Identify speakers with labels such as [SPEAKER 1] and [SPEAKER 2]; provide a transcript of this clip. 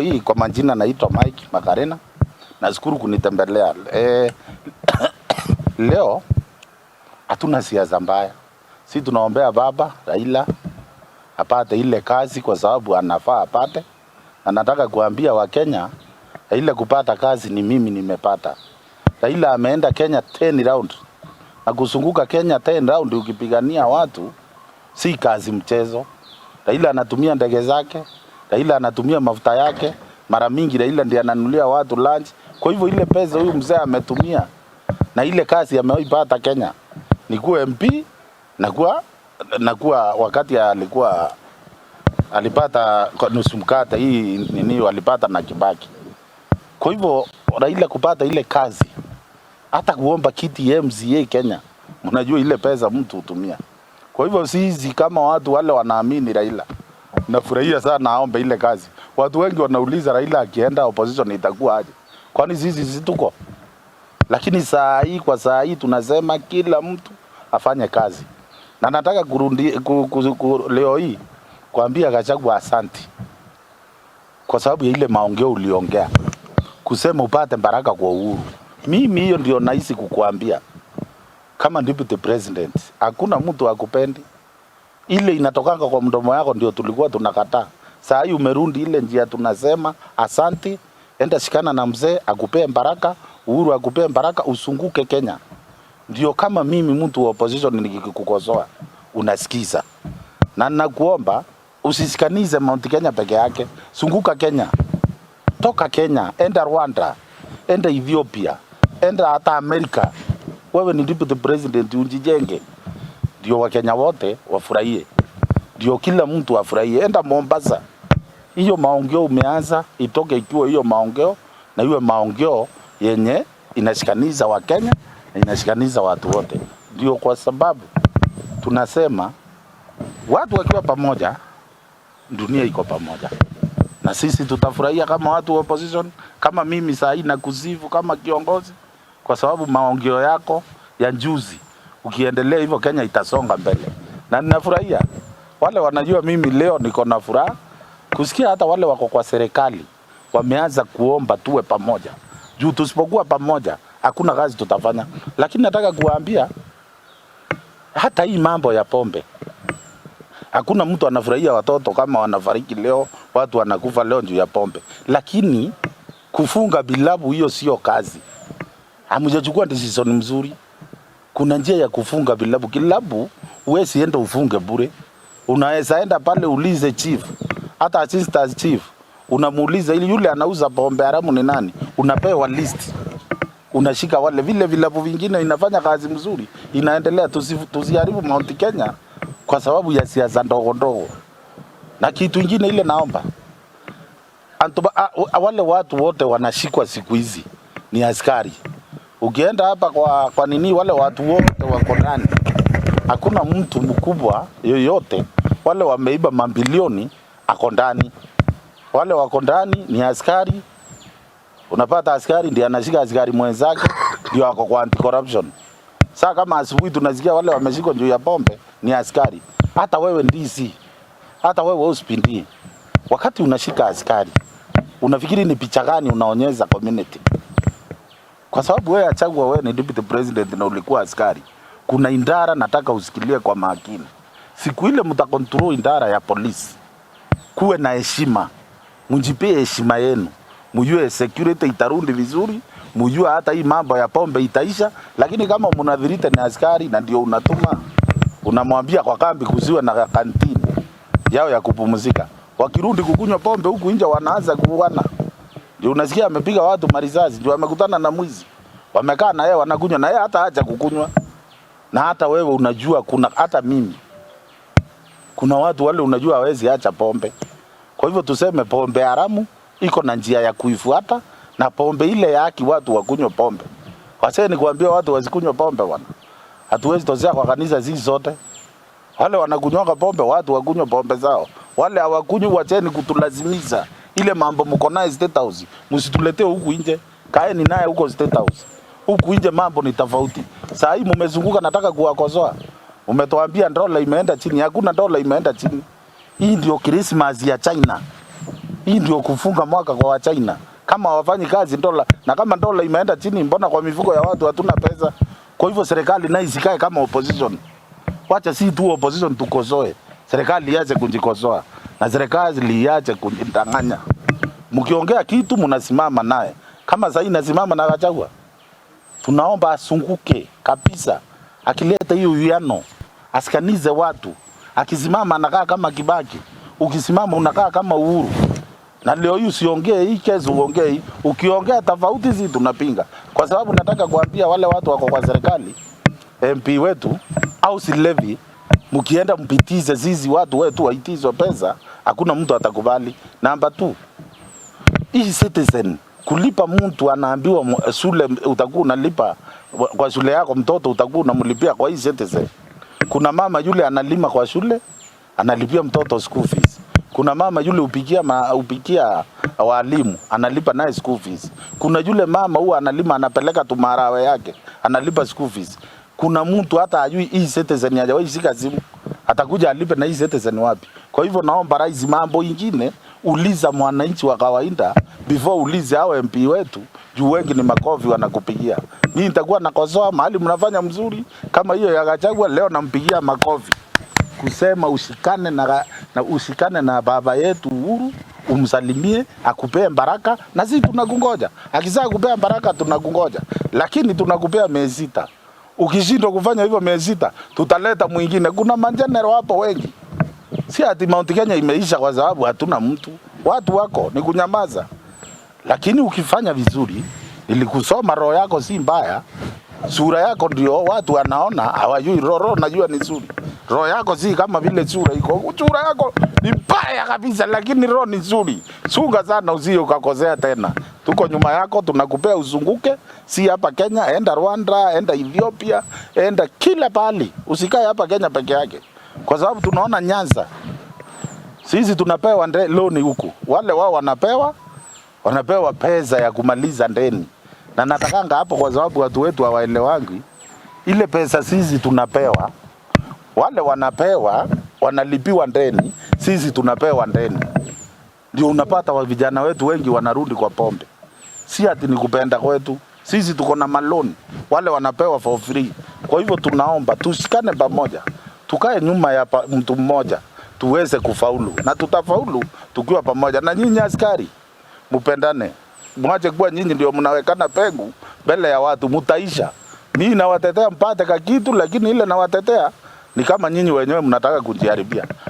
[SPEAKER 1] Hii kwa majina naitwa Mike Makarena. Nashukuru kunitembelea. Leo hatuna siasa mbaya. Si tunaombea baba Raila apate ile kazi kwa sababu anafaa apate. Na nataka kuambia Wakenya ile kupata kazi ni mimi nimepata. Raila ameenda Kenya 10 round. Na kuzunguka Kenya 10 round ukipigania watu si kazi mchezo. Raila anatumia ndege zake, Raila anatumia mafuta yake, mara mingi Raila ndiye ananunulia watu lunch. Kwa hivyo ile pesa huyu mzee ametumia na ile kazi ameipata Kenya ni kuwa MP na kuwa wakati alikuwa alipata kwa nusu mkate hii nini alipata na Kibaki. Kwa hivyo Raila kupata ile kazi, hata kuomba kiti MCA Kenya, mnajua ile pesa mtu hutumia. Kwa hivyo sisi kama watu wale wanaamini Raila, nafurahia sana aombe ile kazi. Watu wengi wanauliza Raila akienda opposition itakuwa aje? Kwani sisi sisi tuko? Lakini saa hii, kwa saa hii tunasema kila mtu afanye kazi, na nataka kurundi, ku, ku, ku, leo hii kuambia Gachagua asanti kwa sababu ya ile maongeo uliongea kusema upate baraka kwa Uhuru. Mimi hiyo ndio nahisi kukuambia kama deputy president, hakuna mtu akupendi. Ile inatokanga kwa mdomo yako ndio tulikuwa tunakataa. Saa hii umerudi ile njia tunasema asanti, enda shikana na mzee akupee baraka, Uhuru akupee baraka, usunguke Kenya. Ndio kama mimi mtu wa opposition nikikukosoa unasikiza, na nakuomba usisikanize Mount Kenya peke yake, sunguka Kenya, toka Kenya, enda Rwanda, enda Ethiopia, enda hata Amerika. Wewe ni deputy president, ujijenge, ndio Wakenya wote wafurahie, ndio kila mtu afurahie. Enda Mombasa, hiyo maongeo umeanza itoke ikiwa hiyo maongeo na iwe maongeo yenye inashikaniza Wakenya na inashikaniza watu wote. Ndio kwa sababu tunasema watu wakiwa pamoja, dunia iko pamoja, na sisi tutafurahia kama watu wa opposition, kama mimi saa hii nakusifu kama kiongozi, kwa sababu maongeo yako ya juzi, ukiendelea hivyo Kenya itasonga mbele, na ninafurahia wale wanajua mimi leo niko na furaha kusikia hata wale wako kwa serikali wameanza kuomba tuwe pamoja, juu tusipokuwa pamoja hakuna kazi tutafanya. Lakini nataka kuwaambia hata hii mambo ya pombe, hakuna mtu anafurahia watoto kama wanafariki leo, watu wanakufa leo juu ya pombe, lakini kufunga vilabu hiyo sio kazi. Hamjachukua decision mzuri. Kuna njia ya kufunga vilabu. Kilabu huwezi enda ufunge bure, unaweza enda pale ulize chief, hata assistant chief, unamuuliza ili yule anauza pombe haramu ni nani, unapewa list, unashika wale. Vile vilabu vingine inafanya kazi mzuri, inaendelea. Tusiharibu Mount Kenya kwa sababu ya siasa ndogo ndogo. Na kitu ingine ile naomba wale watu wote wanashikwa siku hizi ni askari. Ukienda hapa kwa nini, wale watu wote wako ndani, hakuna mtu mkubwa yoyote. Wale wameiba mabilioni ako ndani, wale wako ndani ni askari. Unapata askari ndiye anashika askari mwenzake, ndio ako kwa anti corruption. Sasa kama asubuhi tunasikia wale wameshikwa juu ya pombe ni askari, hata wewe DC, hata wewe uspindi, wakati unashika askari unafikiri ni picha gani unaonyesha community? Kwa sababu wewe Gachagua, wewe ni deputy president na ulikuwa askari. Kuna idara nataka usikilie kwa makini. Siku ile mtacontrol idara ya polisi, kuwe na heshima, mjipie heshima yenu, mjue security itarudi vizuri, mjue hata hii mambo ya pombe itaisha. Lakini kama mnadhirite ni askari na ndio unatuma unamwambia kwa kambi kusiwe na kantini yao ya kupumzika, wakirudi kukunywa pombe huku nje wanaanza kuuana. Ndio unasikia amepiga watu marisasi, ndio amekutana na mwizi, wamekaa na yeye wanakunywa na yeye hata acha kukunywa. Na hata wewe unajua kuna hata mimi kuna watu wale unajua hawezi acha pombe. Kwa hivyo tuseme pombe haramu iko na njia ya kuifuata, na pombe ile ya haki watu wakunywe pombe. Wasee ni kuambia watu wasikunywe pombe bwana. Hatuwezi tozea kwa kanisa sisi zote. Wale wanakunywanga pombe watu wakunywe pombe zao. Wale hawakunywi wacheni kutulazimisha. Ile mambo mko naye State House, msituletee huku nje. Kaeni naye huko State House. Huku nje mambo ni tofauti. Saa hii mmezunguka, nataka kuwakosoa. Umetuambia dola imeenda chini, hakuna dola imeenda chini. Hii ndio Christmas ya China. Hii ndio kufunga mwaka kwa Wachina. Kama hawafanyi kazi dola, na kama dola imeenda chini, mbona kwa mifuko ya watu hatuna pesa? Kwa hivyo serikali nayo isikae kama opposition. Wacha si tu opposition tukosoe, serikali iache kujikosoa na serikali iache kujidanganya. Mkiongea kitu mnasimama naye, kama sasa nasimama na Gachagua, tunaomba asunguke kabisa, akileta hiyo uwiano, asikanize watu. Akisimama anakaa kama Kibaki, ukisimama unakaa kama Uhuru. Na leo hii usiongee hii, kesho uongee hii. Ukiongea tofauti, si tunapinga, kwa sababu nataka kuambia wale watu wako kwa serikali, MP wetu au si levy, mkienda mpitize sisi watu wetu waitizwe pesa, hakuna mtu atakubali. Namba 2, hii citizen kulipa, mtu anaambiwa shule utakuwa unalipa kwa shule yako, mtoto utakuwa unamlipia kwa hii citizen. Kuna mama yule analima kwa shule analipia mtoto school fees. Kuna mama yule upikia walimu analipa naye school fees. Kuna yule mama huwa analima anapeleka tumarawe yake analipa school fees. Kuna mtu hata hajui hii citizen, hajawahi shika simu, atakuja alipe na hii citizen wapi? Kwa hivyo naomba rais, mambo ingine uliza mwananchi wa kawaida before ulize hao MP wetu, juu wengi ni makofi wanakupigia. Mimi nitakuwa nakosoa mahali mnafanya mzuri kama hiyo ya Gachagua, leo nampigia makofi kusema ushikane na baba yetu Uhuru, umsalimie akupee baraka, na sisi tunakungoja. Akizaa kupea baraka tunakungoja, lakini tunakupea miezi 6. Ukishindwa kufanya hivyo miezi 6, tutaleta mwingine. Kuna majenerali hapo wengi, si ati Mount Kenya imeisha kwa sababu hatuna mtu. Watu wako ni kunyamaza, lakini ukifanya vizuri, nilikusoma roho yako si mbaya, sura yako ndio watu wanaona, hawajui roho. Roho najua ni nzuri. Roho yako si kama vile sura iko. Sura yako ni mbaya kabisa, lakini roho ni nzuri. Chunga sana usije ukakosea tena. Tuko nyuma yako, tunakupea uzunguke, si hapa Kenya, enda Rwanda, enda Ethiopia, enda kila pahali. Usikae hapa Kenya peke yake, kwa sababu tunaona Nyanza sisi tunapewa loan huku, wale wao wanapewa pesa ya kumaliza ndeni, na natakanga hapo, kwa sababu watu wetu hawaelewangi ile pesa sisi tunapewa, wale wanapewa wanalipiwa ndeni, sisi tunapewa ndeni. Ndio unapata wa vijana wetu wengi wanarudi kwa pombe. Si ati ni kupenda kwetu, sisi tuko na maloan, wale wanapewa for free. Kwa hivyo tunaomba tushikane pamoja, tukae nyuma ya mtu mmoja tuweze kufaulu, na tutafaulu tukiwa pamoja. Na nyinyi askari mupendane, mwache kuwa nyinyi ndio mnawekana pengu mbele ya watu, mutaisha. Mimi nawatetea mpate kakitu, lakini ile nawatetea ni kama nyinyi wenyewe mnataka kujiharibia.